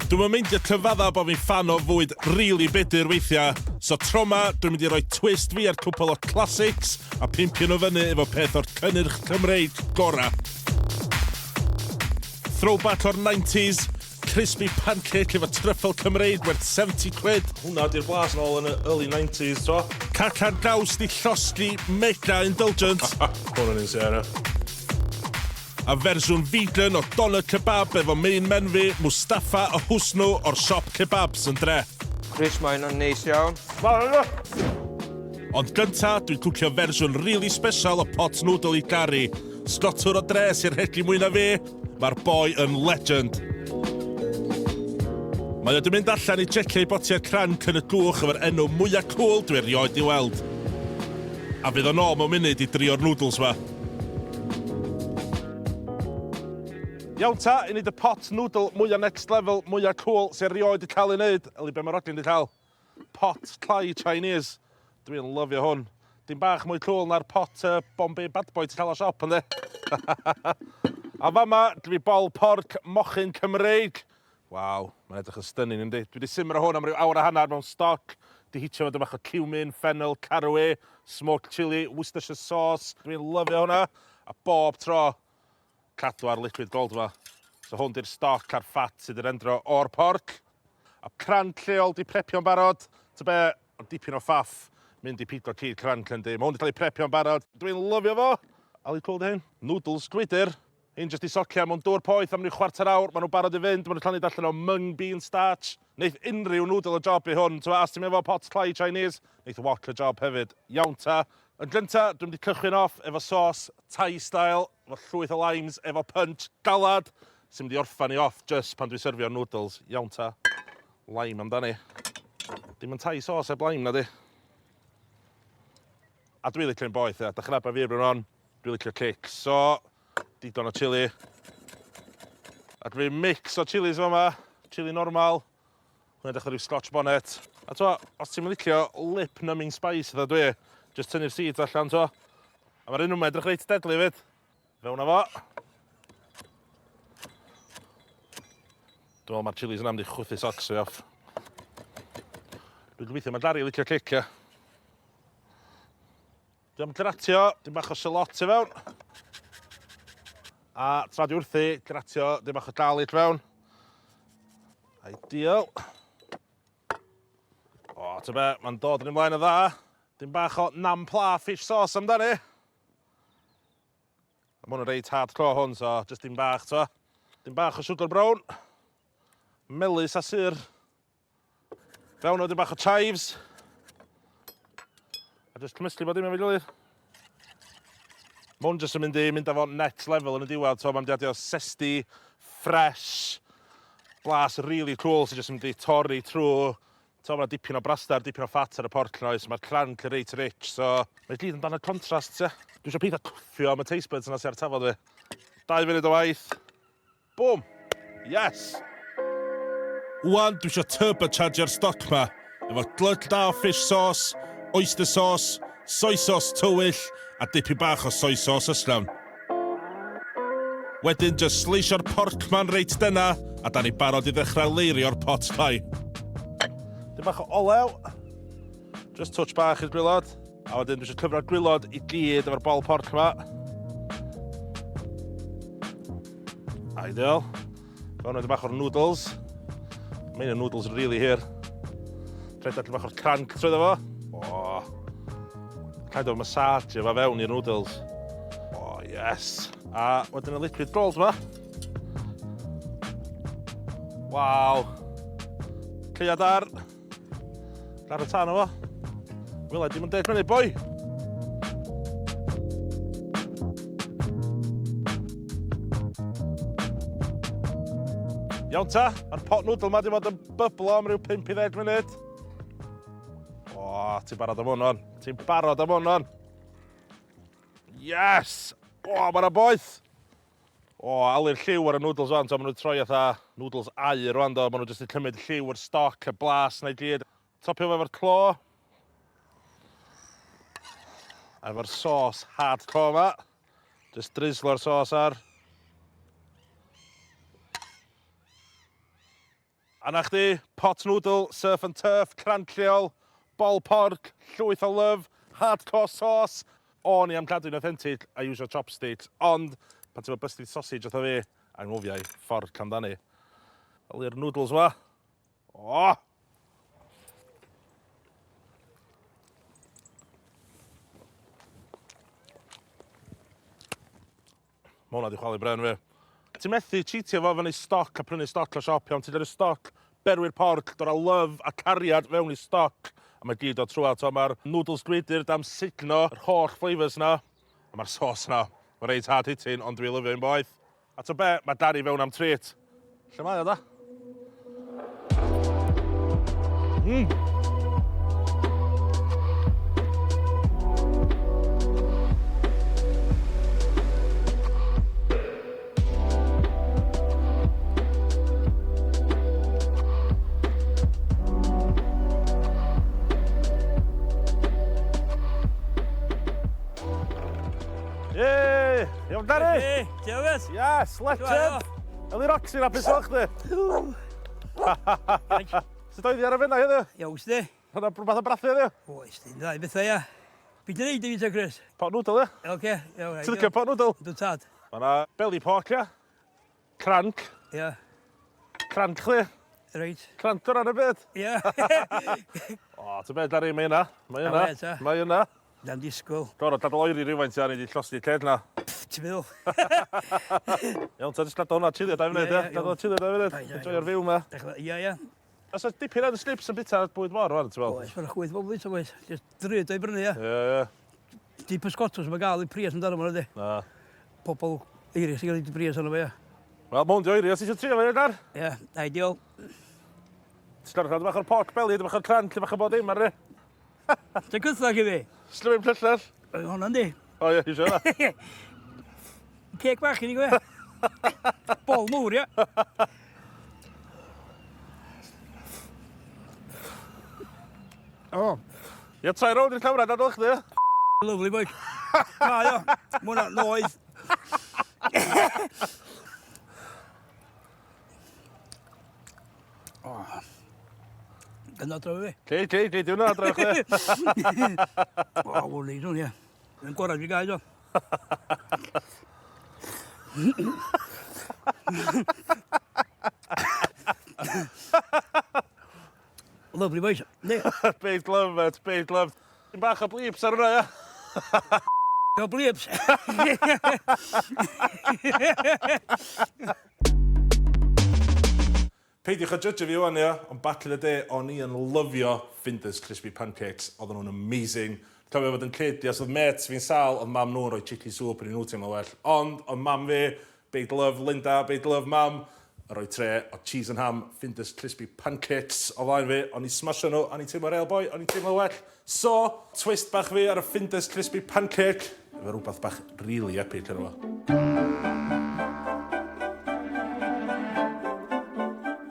Dwi'm yn meindio cyfadda bo fi'n ffan o fwyd rili budr weithia, so tro 'ma dwi'n mynd i roi twist fi ar cwpl o classics a pimpio nhw fyny efo peth o'r cynnyrch Cymreig gora. Throwback o'r 90s, crispy pancake efo truffle Cymreig werth 70 quid. Hwnna di'r blas nôl yn y early 90s, t'o'? Cacan gaws 'di llosgi, mega indulgent. Hwn yn insane, ie. A fersiwn vegan o doner kebab efo main men fi, Mustafa a Husnu o'r siop kebabs yn dre. Chris, mae hynna'n neis iawn. Ond gynta, dwi'n cwcio fersiwn really special o pot noodle i Gary. Sgotwr o dre sy'n rhegi mwy na fi, mae'r boi yn legend. Mae o 'di mynd allan i jecio ei botiau cranc yn y gwch efo'r enw mwya cŵl dwi erioed 'di weld. A fydd o nôl mewn munud i drio'r noodles 'ma. Iawn ta, i neud y pot noodle mwya next level, mwya cool sy erioed 'di cael ei neud. Yli be mae'r ogyn 'di cael? Pot clai Chinese. Dwi'n lyfio hwn. Dim bach mwy cool na'r pot uh, Bombay Bad Boy ti'n cael o siop, ynddi? A fama, dwi bol porc mochyn Cymreig. Waw, mae'n edrych yn stunning yndi? Dwi 'di simro hwn am ryw awr a hanner mewn stoc, 'di hitio fo 'dyn bach o cumin, fennel, caraway, smoked chilli, Worcestershire sauce. Dwi'n lyfio hwnna. A bob tro, cadw ar liquid gold yma. So hwn di'r stoc a'r fat sydd yn rendro o'r porc. A cranc lleol 'di prepio'n barod. Ta be, ond dipyn o ffaff mynd i pigo cig cranc yndi. Mae hwn 'di cael ei prepio'n barod. Dwi'n lyfio fo. Ali cool 'di hyn. Noodles gwydr. Hyn jyst i socian mewn dŵr poeth am ryw chwarter awr, maen nhw'n barod i fynd, maen nhw'n cael eu allan o mung bean starch. Neith unrhyw noodle y job i hwn, t'mo' os ti'n efo pot clai Chinese, neith wok y job hefyd. Iawn ta. Yn gynta, dwi'n mynd i cychwyn off efo sauce Thai style, efo llwyth o limes, efo punch galad, sy'n mynd i orffan i off just pan dwi'n syrfio'r noodles. Iawn ta. Lime amdani. Dim yn Thai sauce heb lime na di. A dwi'n licio'n boeth, ia. Dach chi'n nabod fi erbyn hon. Dwi'n licio cic, so digon o chili. A dwi'n mix o chilis yma, chili normal, hwnna'n dechrau rhyw scotch bonnet. A to, os ti'n licio lip numbing spice fatha dwi, just tynnu'r seeds allan to. A mae'r un yma edrych reit deadly fyd. Fewn â fo. Dwi'n meddwl mae'r chilis yna mynd i chwythu socks fi off. Dwi'n gobeithio mae Gary licio cic, ia. Dwi am gratio dim bach o shallot i fewn. A tra dwi wrthi, gratio dim bach o garlic fewn. Ideal. O, ta be, mae'n dod yn ymlaen yn dda. Dim bach o nam pla fish sauce amdani. Mae hwn yn reit hardcore hwn, so just dim bach, to. Dim bach o sugar brown. Melys a sur. Fewn o bach o chives. A just cymysgu bod dim efo'i gilydd. Mae hwn jyst yn mynd i mynd â fo next level yn y diwedd. So mae'n mynd i adio zesty, fresh, blas really cool sy'n jyst yn mynd i torri trwy. So mae'n dipyn o braster, dipyn o fat ar y porc noes. Mae'r cranc yn reit rich, so mae gyd amdano contrast, ia. Dwi eisiau peidio cwffio am y taste buds yna sy'n ar tafod fi. 2 funud o waith. Boom! Yes! Wan, dwi isio turbochargio'r stoc 'ma, efo glöd da o fish sauce, oyster sauce, soy sauce tywyll, a dipyn bach o soy sauce ysgafn. Wedyn, jyst sleisio'r porc 'ma'n reit dena, a 'da ni barod i ddechrau leirio'r pot pie. Dipyn bach o olew. Just touch bach i'r gwilod. A wedyn dwi eisiau cyfro'r gwilod i gyd efo'r bol porc yma. Ideal. Fewn wedyn bach o'r noodles. Mae'n y noodles really hir. Rhedeg bach o'r cranc trwy fo. Oh. Kind of massage efo fewn i'r noodles. Oh, yes. A wedyn y liquid gold yma. Waw. Caead ar. Ar y tân o fo. Wela, dim yn deg munud, boi! Iawn ta, mae'r pot noodle ma di bod yn byblo am ryw 5 i 10 munud. O, ti'n barod am hwn, on. Ti'n barod am hwn, on. Yes! O, mae'n boeth! O, alu'r lliw ar y noodles wan, so maen nhw'n troi fatha noodles aur rwan do, maen nhw jyst yn cymryd lliw yr stoc, y blas na i gyd. Topio fo efo'r clo. A efo'r sauce hardcore yma. Just drizzlo'r sauce ar. A 'na chdi, pot noodle, surf and turf, cranc lleol, bol porc, llwyth o love, hardcore sauce. O'n i am cadw'n authentic a iwsio chopsticks, ond pan ti'n busted sausage fatha fi, anghofiai fforc amdani. Yli'r noodles ma. O! Ma' hwnna 'di chwalu bren fi. Ti'n methu cheatio fo fyny stoc a prynu stoc o siop iawn. Ti'n dod stoc, berwi'r porc, dod â love a cariad fewn i stoc. A mae gyd o trwad. So mae'r noodles gwydr dam sugno yr holl flavours na. A mae'r sauce na. Mae reit hard hitting, ond dwi'n lyfio un boeth. A to be, mae Dari fewn am treat. Lle mae o da? Yay! Iawn, Dari? Hey, ti'n iawn? Yes, legend! Eli Roxy'n hapus o chdi. Sut oedd hi ar y fenna heddiw? Iawn, sdi. Hwna rhywbeth o brathu heddiw? Oes, di, ddau bethau, ia. Be ti'n neud i fi te, Chris? Pot noodle, ia? Oce, iawn. Ti'n licio pot noodle? Dw tad. Mae yna belly pork, ia? Cranc. Ia. Cranc chdi. Reit. Cranc o'r ar y byd. Ia. O, ti'n beth, Larry, mae yna. Mae yna. Mae yna. Na'n disgwyl. Gorfod gadael oeri rhywfaint ia, ni 'di llosgi ceg 'na. Ti'n meddwl? Iawn, ta, jyst gadael hwnna chilio dau funud, ia? Gadael chilio dau funud. Enjoio'r view 'ma. Ia, ia. Oes 'na dipyn ar y slips yn bita bwyd mor rwan, ti'n meddwl? Oes, mae'n chwyth bob bwyd, oes. Jyst drud o'i brynu, ia. Ie, ie. Di pysgotwrs mae gael i pris amdano fo, ydy. Na. Pobl eiris sy'n cael ei bris arno fo, ia. Wel, mae hwn di oeri, os ti eisiau trio fo, ia, Gar? Ia, ideal. Ti'n gorfod cael bach o'r pork belly, bach o'r cranc, bach o bod dim ar Ti'n cythlag i fi? Slyfyn plyllell. Hwna'n di. O ie, eisiau hwnna. Ceg bach i ni gwe. Bol mawr, ia. O. Ia, troi rownd i'r camera, dadl chdi, ia. Lovely boy. Mae o. Mae hwnna noeth. O. Dyna dro fi. Cei, cei, cei, di hwnna dro chdi. O, ww, neis hwn, ie. Yn gorau fi gael, o. Lovely boys. Ne. Big love, mate, big love. Dim bach o bleeps ar hwnna, ia? O bleeps. Peidiwch â judge fi wan ia, ond back in the day o'n i yn lyfio Findus crispy pancakes, oedden nhw'n amazing. Cofio fod yn kid, ia, so oedd mates fi'n sâl, oedd mam nhw'n rhoi chicky soup i nhw teimlo well. Ond, oedd mam fi, big love Linda, big love mam, yn rhoi tre o cheese and ham Findus crispy pancakes o flaen fi, o'n i'n smasho nhw, o'n i'n teimlo real boy, o'n i'n teimlo well. So, twist bach fi ar y Findus crispy pancake, efo rhywbeth bach really epic arno fo.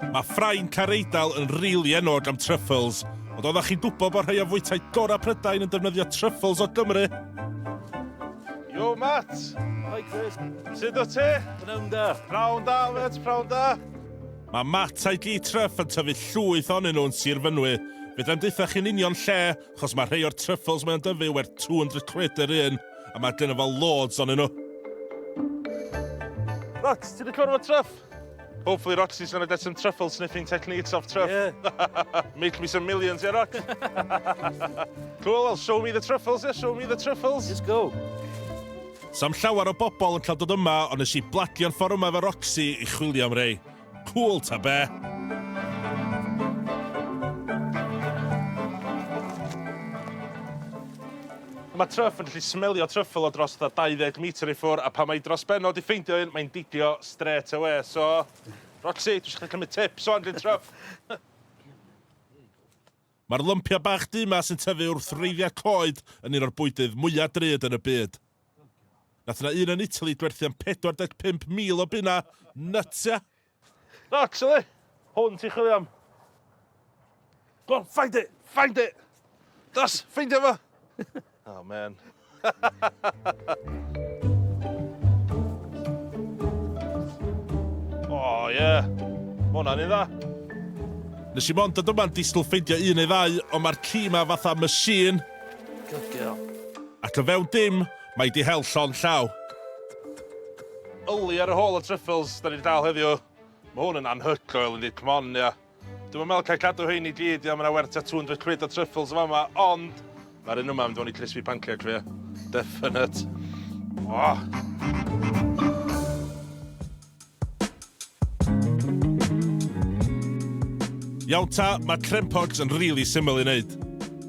Mae Ffrainc a'r Eidal yn rili enwog am truffles, ond oeddech chi'n gwybod bod rhai o fwytai gorau Prydain yn defnyddio truffles o Gymru? Yo, Matt! Hi, Chris. Sut wyt ti? Pnawn da. Pnawn da, mate, pnawn da. Mae Matt a'i gi Truff yn tyfu llwyth ohonyn nhw yn Sir Fynwy. Fedrai'm deutha chi'n union lle, chos mae rhai o'r truffles mae o'n dyfu werth 200 quid yr un, a mae gynno fo loads ohonyn nhw. Rox, ti 'di clywed efo Truff? Hopefully Roxy's gonna get some truffle sniffing techniques off Truff. Yeah. Make me some millions, yeah, Rox? cool, well, show me the truffles, yeah, show me the truffles. Let's go. Sam llawer o bobl yn cael dod yma, ond nes i blagio'n ffordd yma efo Roxy i chwilio am rei. Cool, ta be? Mae Truff yn gallu smelio truffle o dros fatha 20 metr i ffwr, a pan mae dros ben o 'di ffeindio un, mae'n digio straight away. So, Roxy, dwi eisiau chdi cymryd tips o'n gyn Truff. Mae'r lympiau bach du 'ma sy'n tyfu wrth wreiddiau coed yn un o'r bwydydd mwyaf drud yn y byd. Nath 'na un yn Italy gwerthu am 45,000 o bunna. Nuts, ia? Rox, yli! Hwn ti'n chwilio am. Go on, find it! Find it! Dos, ffeindio fo! Oh, man. oh, yeah. Mae hwnna'n un dda. Nes i mond dod yma'n disgwyl ffeindio un neu ddau, ond mae'r ci 'ma fatha machine. Good girl. Ac o fewn dim, mae 'di hel llond llaw. Yli ar y hôl o truffles da ni 'di dal heddiw. Mae hwn yn anhygoel yndi, come on ia. Dwi'm yn meddwl cael cadw rhein i gyd, ia, mae 'na werth tua 200 quid o truffles yn fama, ond mae'r un yma yn mynd fewn i crispy pancake fi, ia. Definite. Oh. Iawn ta, mae crempogs yn rili syml i wneud.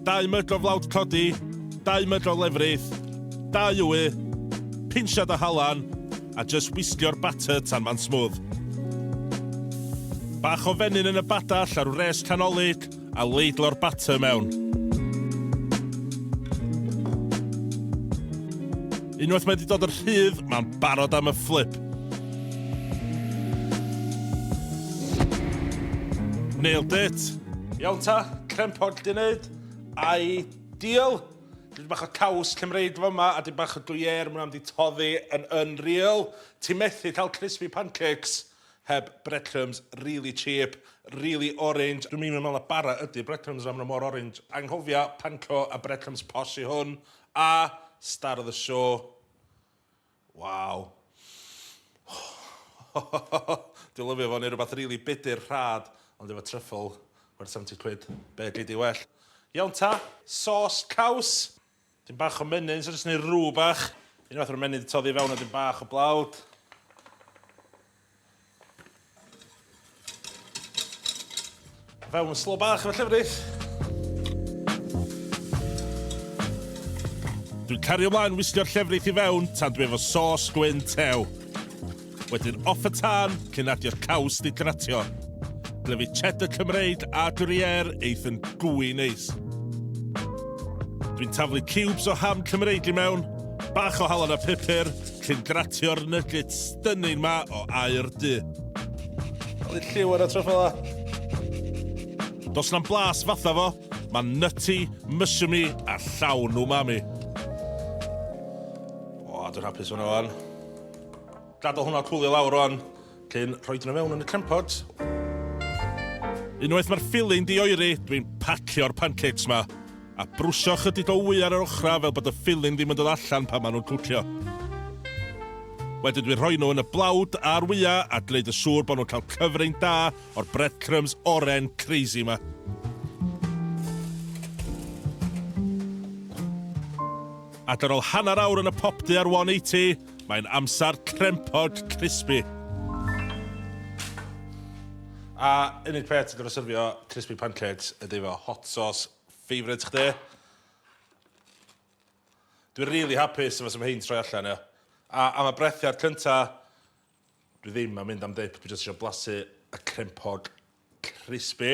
Dau myg o flawd codi, dau myg o lefrith, dau wy, pinsiad o halan, a jyst wisgio'r batter tan ma'n smooth. Bach o fenyn yn y badell ar wres canolig a leidlo'r batter mewn. Unwaith mae wedi dod yn rhydd, mae'n barod am y fflip. Nailed it. Iawn ta, crempog di wneud. Ideal. Dwi bach o caws Cymreig fama a di bach o gruyere, mae'n am di toddi yn unreal. Ti'n methu cael crispy pancakes heb breadcrumbs really cheap, really orange. Dwi'n mynd meddwl na bara ydy breadcrumbs am mor orange. Anghofia panko a breadcrumbs posh i hwn. A star of the show. Waw. Dwi'n lyfio fo, neu rhywbeth rili really budur rhad, ond efo truffle, werth 70 quid. Be gei di well? Iawn ta, sauce caws. Dim bach o menyn, so jyst neu rŵ bach. Unwaith o'r menyn di toddi fewn a dim bach o blawd. Fewn slo bach efo llefrith. Dwi'n cario ymlaen wisgo'r llefrith i fewn tan dwi efo sos gwyn tew. Wedyn off y tân cyn adio'r caws di gratio. Glyfu cheddar Cymreig a Gruyere eith yn gwy neis. Dwi'n taflu cubes o ham Cymreig i mewn, bach o halan a pupur, cyn gratio'r nugget stunning ma o aur du. Oedd lliw ar y truffle a. Does na'm blas fatha fo, mae'n nutty, mushroomy a llawn umami. O, dwi'n hapus hwnna wan. Gadael hwnna cwlio lawr rwan, cyn rhoi nhw mewn yn y crempod. Unwaith mae'r filling di oeri, dwi'n pacio'r pancakes ma. A brwsio chydig o wy ar yr ochra fel bod y filling ddim yn dod allan pan maen nhw'n cwcio. Wedyn dwi'n rhoi nhw yn y blawd a'r wya a gwneud yn siŵr bod nhw'n cael cyfrin da o'r breadcrumbs oren crazy ma. Ac ar ôl hanner awr yn y popty ar 180, mae'n amser crempog crispy. A unig peth ti'n gorfod syrfio crispy pancakes ydy efo hot sauce favourite chdi. Dwi'n really hapus efo sy'n hein troi allan, ia. A am y brethiad cynta, dwi ddim am mynd am dip, dwi jyst eisiau blasu y crempog crispy.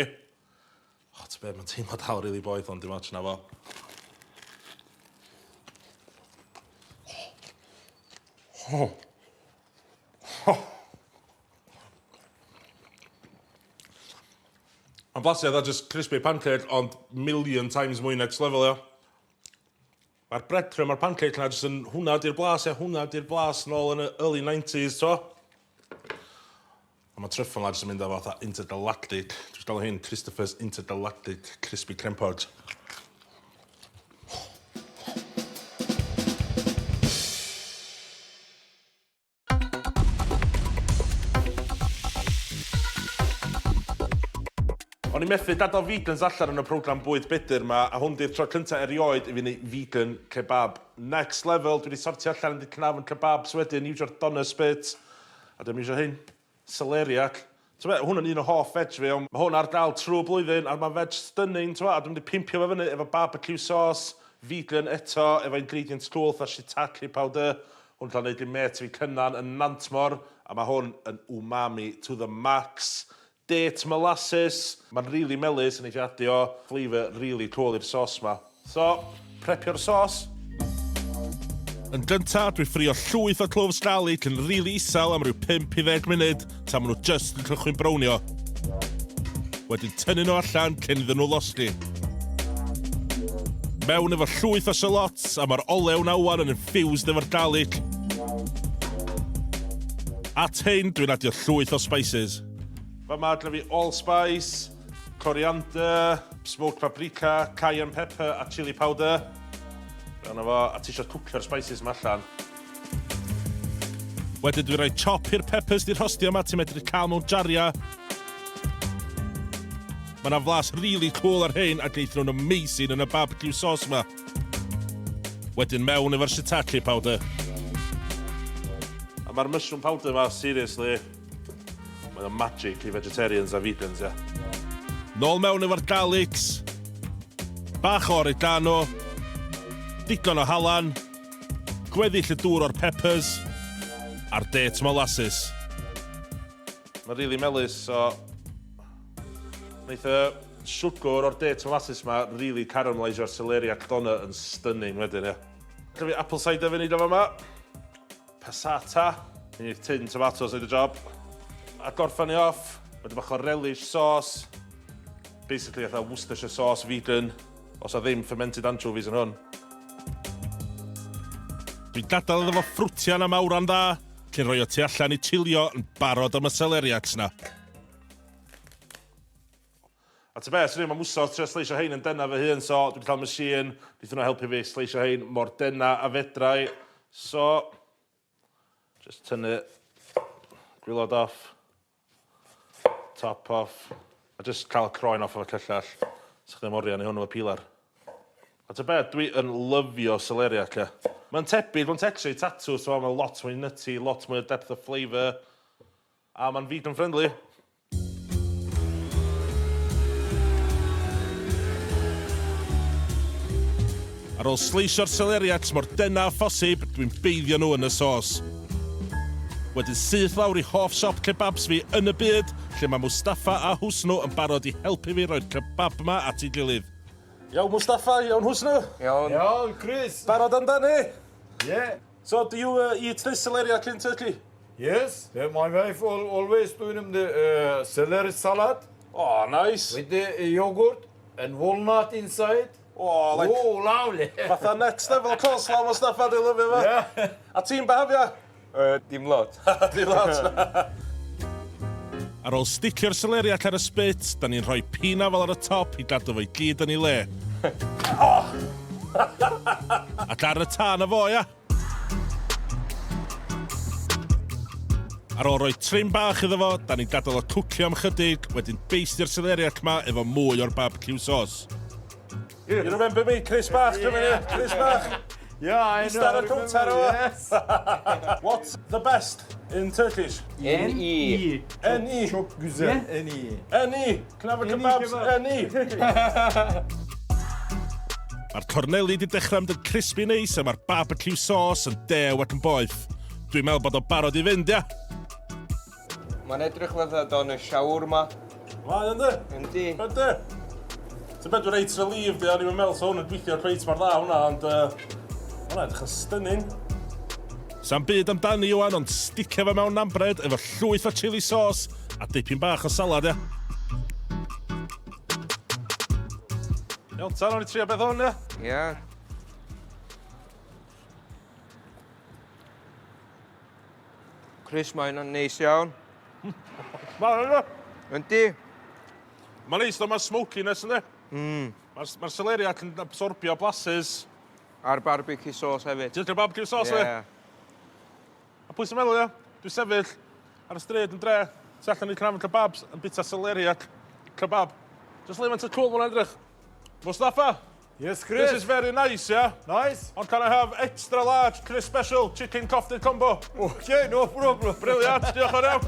O, ti'n be, mae'n teimlo dal really boeth, ond dim ots na fo. Oh. Oh. Mae'n blasu fatha just crispy pancake, ond million times mwy next level, ia. Mae'r breadcrumb a'r pancake na jyst yn, hwnna di'r blas, ia, hwnna di'r blas nôl yn y early 90s, to. A mae truffle na jyst yn mynd â fatha intergalactic. Dwi'n gael hyn, Christopher's Intergalactic Crispy Crempog. O'n i methu gadael vegans allan yn y program bwyd budr ma, a hwn di'r tro cynta erioed i fi wneud vegan kebab. Next level, dwi wedi sortio allan yn di cnafn kebabs wedyn, iwsio'r doner spit, a dwi'n iwsio hyn, celeriac. Ti'n be, hwn yn un o hoff veg fi, ond mae hwn ar gael trwy blwyddyn, a mae'n veg stunning, ti'n a dwi'n mynd i pimpio fo fyny efo barbecue sauce, vegan eto, efo ingredients cool, fatha shiitake powder. Hwn cael neud i mêt fi Cynan yn Nantmor, a mae hwn yn umami to the max. Date molasses, mae'n really melys yn eithaf adio flavour really cool i'r sauce ma. So, prepio'r sauce. Yn gynta, dwi'n ffrio llwyth o cloves garlic yn really isel am ryw 5 i 10 munud, tan maen nhw just yn cychwyn brownio. Wedyn tynnu nhw allan cyn iddyn nhw losgi. Mewn efo llwyth o shallots, a mae'r olew na wan yn infused efo'r garlic. At hyn, dwi'n adio llwyth o spices. Fama, gyda fi allspice, Coriander, smoked paprika, cayenne pepper a chili powder. Fewn â fo, a ti isio cwcio'r spices yma allan. Wedyn dwi'n rhoi chop i'r peppers di rhostio yma, ti'n medru cael mewn jaria. Mae yna flas really cool ar hein a geith nhw'n amazing yn y barbecue sauce yma. Wedyn mewn efo'r shiitake powder. A mae'r mushroom powder yma, seriously, mae o'n magic i vegetarians a vegans, ia. Nôl mewn efo'r garlics, bach o oregano, digon o halan, gweddill y dŵr o'r peppers, a'r date molasses. Mae'n rili melys, so... Wneith y siwgr o'r date molasses ma rili caramelisio'r celeriac doner yn stunning wedyn, ia. Gyda fi apple cider vinegar fa ma. Passata. Neith tin tomatoes neud y job. A gorffan ni off, wedyn bach o relish sauce. Basically fatha Worcestershire sauce vegan. Os a ddim fermented anchovies yn hwn. Dwi'n gadael iddo fo ffrwtian am awran dda, cyn rhoi o tu allan i chilio yn barod am y celeriacs na. A ta be, swn i'm am wsos trio sleisio hein yn dena fy hun, so dwi 'di cael machine, neith hwnna helpu fi sleisio hein mor dena a fedrai. So, just tynnu gwylod off, top off, a just cael y croen off efo cyllell. Sa chdi'n oriau neu hwn efo pilar. A ta be, dwi yn lyfio celeriac, ia. Mae'n tebyg, mae'n texture i tatws, so mae'n lot mwy nutty, lot mwy o depth of flavour, a mae'n vegan friendly. Ar ôl sleisio'r celeriacs mor denau â phosib, dwi'n beiddio nhw yn y sos. Wedyn syth lawr i hoff siop kebabs fi yn y byd, lle mae Mustafa a Hwsnw yn barod i helpu fi roi'r kebab 'ma at ei gilydd. Iawn Mustafa, iawn Hwsnw? Iawn. Iawn, Chris. Barod amdani? Yeah. So, do you eat this celeriac in Turkey? Yes. My wife always doing the celery salad. Oh, nice. With the yogurt and walnut inside. Oh, like... Oh, lovely. Fatha next level coleslaw Mustafa, dwi'n lyfio fo. Yeah. A ti'n behafio? Dim lot. Dim lot. Ar ôl sticio'r celeriac ar y spit, da ni'n rhoi pinafal ar y top i gadw fo i gyd yn ei le. Oh! Ac ar y tân â fo, ia? Ar ôl rhoi trim bach iddo fo, da ni'n gadael o cwcio am chydig, wedyn beistio'r celeriac ma efo mwy o'r barbecue sauce. You remember me, Chris Bach, come in here, Chris Bach. Yeah, I know. Ista ar y cownter o. Yes. What's the best in Turkish? N-E. N-E. Çok güzel. En iyi. N-E. Can I have a kebabs? N-E. Mae'r corneli di dechrau mynd yn crispy neis a mae'r barbecue sauce yn dew ac yn boeth. Dwi'n meddwl bod o'n barod i fynd, ia? Mae'n edrych fatha doner shawarma. Mae, yndi? Yndi. Yndi. Ti'n beth, dwi'n reit relieved, ia. O'n i'n meddwl sa hwn yn gweithio cweit mor dda hwnna, ond hwnna edrych yn stunning. Sa'm byd amdani wan, ond sticio fo mewn naan bread efo llwyth o chili sauce a dipyn bach o salad, ia. Iawn, ta, nawn ni trio beth hwn, ia? Ia. Chris, mae hynna'n neis iawn. Mae'n yna. Yndi. Mae'n neis, though, mae'n smokiness, yndi? Mae'r ma celeriac yn absorbio blasus. A'r barbecue sauce hefyd. Ti'n licio barbecue sauce, Ie. yeah. A pwy sy'n meddwl, ia? Dwi'n sefyll ar y stryd yn dre, tu allan i Cnafon Kebabs, yn bita celeriac kebab. Just leave it cool mae'n edrych. Mustafa, Yes, Chris. this is very nice, yeah? Nice. Ond can I have extra large Chris Special chicken kofte combo? Okay, no problem. Brilliant, diolch yn iawn.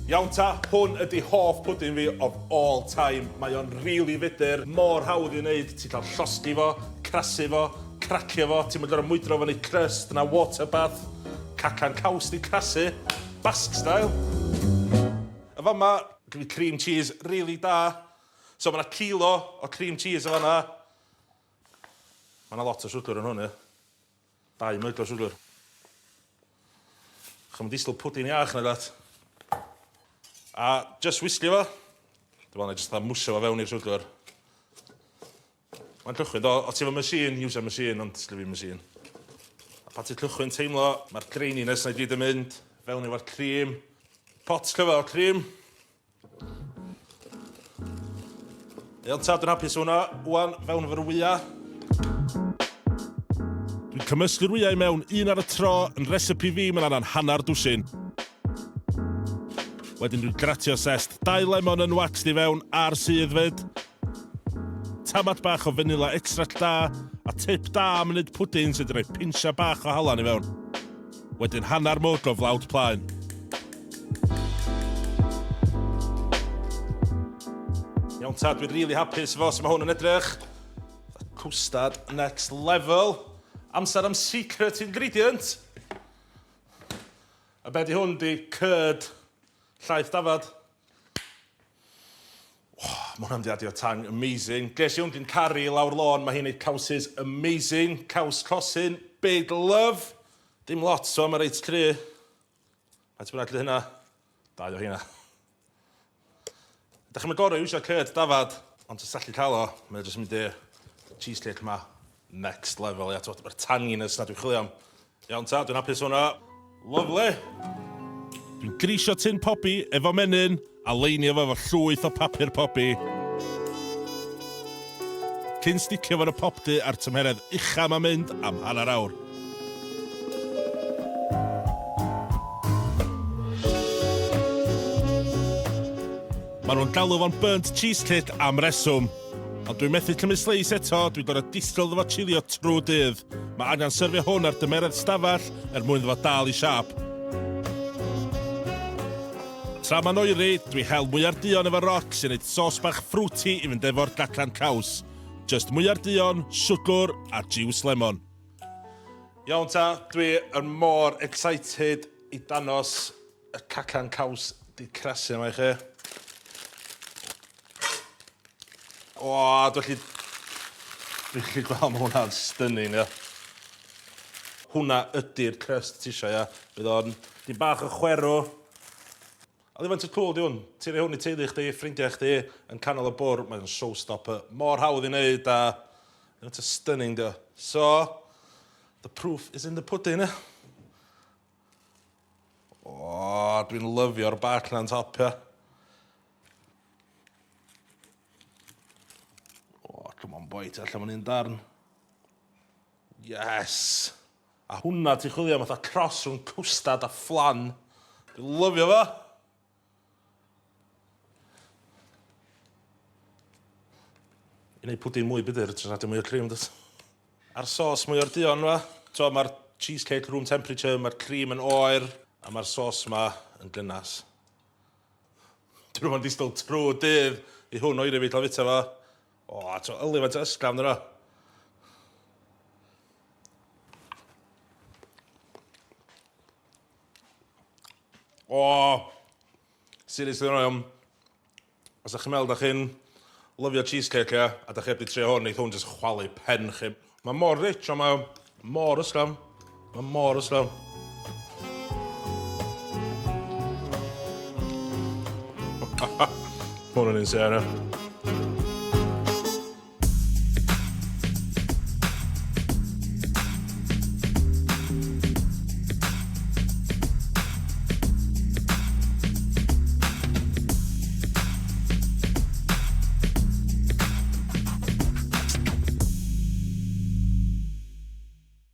Iawn ta, hwn ydy hoff pwdin fi of all time. Mae o'n really fudr, mor hawdd i wneud. Ti'n cael llosgi fo, crasu fo, cracio fo, ti'n mynd o'r mwydro fo neu crust na water bath. Cacan caws di crasu, Basque style. A fama, gyda fi cream cheese really da. So mae yna kilo o cream cheese o fanna. Mae yna lot o siwgr yn hwn, ie. 2 myg o siwgr. Chym disgwyl pwdin iach na dat. A just whisky fo. Dwi'n meddwl na just mwsio fo fewn i'r siwgr. Mae'n cychwyn, do, o ti efo machine, use a machine, ond sgynna fi machine. A pan ti'n cychwyn teimlo, mae'r graininess na i gyd yn mynd. Fewn efo'r cream. Pot cyfa o cream. Iawn ta, dwi'n hapus hwnna. Wan, fewn efo'r wya. Dwi'n cymysgu'r wyau i mewn un ar y tro, yn recipe fi mae'n annan hanner dwsin. Wedyn dwi'n gratio sest dau lemon yn waxed i fewn a'r sudd fyd. Tamad bach o vanilla extract da, a tip da am wneud pwdin sydd wedi rhoi pinsia bach o halan i fewn. Wedyn hanner mwg o flawd plaen. Iawn ta, dwi'n really hapus efo sut mae hwn yn edrych. Cwstard next level. Amser am secret ingredient. A be di hwn di curd llaeth dafad. Oh, mae hwnna'n di adio tang amazing. Ges i hwn gyn Cari lawr lôn, mae hi'n neud cawsys amazing. Caws cosyn, big love. Dim lot, so mae reit cry. Faint bynnag ydy hynna? Dau o hynna. Ydych chi'n mynd gorau iwsio curd dafad, ond os allu cael o, mae o jyst yn mynd i cheesecake ma next level, ia, t'mod, mae'r tanginess na dwi'n chwilio am. Iawn ta, dwi'n hapus hwnna. Lovely. Dwi'n grisio tin pobi efo menyn a leinio fo efo llwyth o papur pobi. Cyn sticio fo yn y popty a'r tymheredd ucha ma'n mynd am hanner awr. Maen nhw'n galw fo'n burnt cheesecake am reswm. Ond dwi'n methu cymryd sleis eto, dwi'n gorfod disgwyl iddo fo chilio trwy dydd. Mae angen syrfio hwn ar dymeredd stafell er mwyn iddo fo dal i siâp. Tra mae'n oeri, dwi hel mwyar duon efo roc sy'n neud sos bach fruity i fynd efo'r gacan caws. Just mwyar duon, siwgr a jiws lemon. Iawn ta, dwi yn mor excited i danos y cacan caws di crasu yma i chi. O, dwi'n gallu... Dwi'n gallu gweld ma' hwnna'n stunning, ia. Hwnna ydy'r crust ti isio, ia. Bydd o'n dim bach o chwerw. A ddim faint o cool di hwn. Ti'n rhoi hwn i teulu chdi, ffrindiau chdi, yn canol y bwr, mae'n showstopper. Mor hawdd i wneud a faint o stunning di o. So, the proof is in the pudding, ia. O, dwi'n lyfio'r bark na'n top, ia. O, come on boy, ti allan fan un darn. Yes! A hwnna ti'n chwilio am fatha cross rhwng cwstard a flan. Dwi'n lyfio fo! I wneud pwdin mwy budr, ti'n adio mwy o cream, dwyt? A'r sos mwy o'r duon fa. So, mae'r cheesecake room temperature, mae'r cream yn oer, a mae'r sos ma yn gynnas. Dwi'n rhywbeth disgwyl trwy dydd i hwn oeri fi cael fita fo. O, a to, yli faint o ysgafn yna. O, seriously, iawn. Os ydych chi'n meddwl da chi'n lyfio cheesecake, ia, a da chi heb di trio hwn, neith hwn jyst chwalu pen chi. Mae mor rich, ond mae mor ysgafn. Mae mor ysgafn. Hwn yn insane, ia.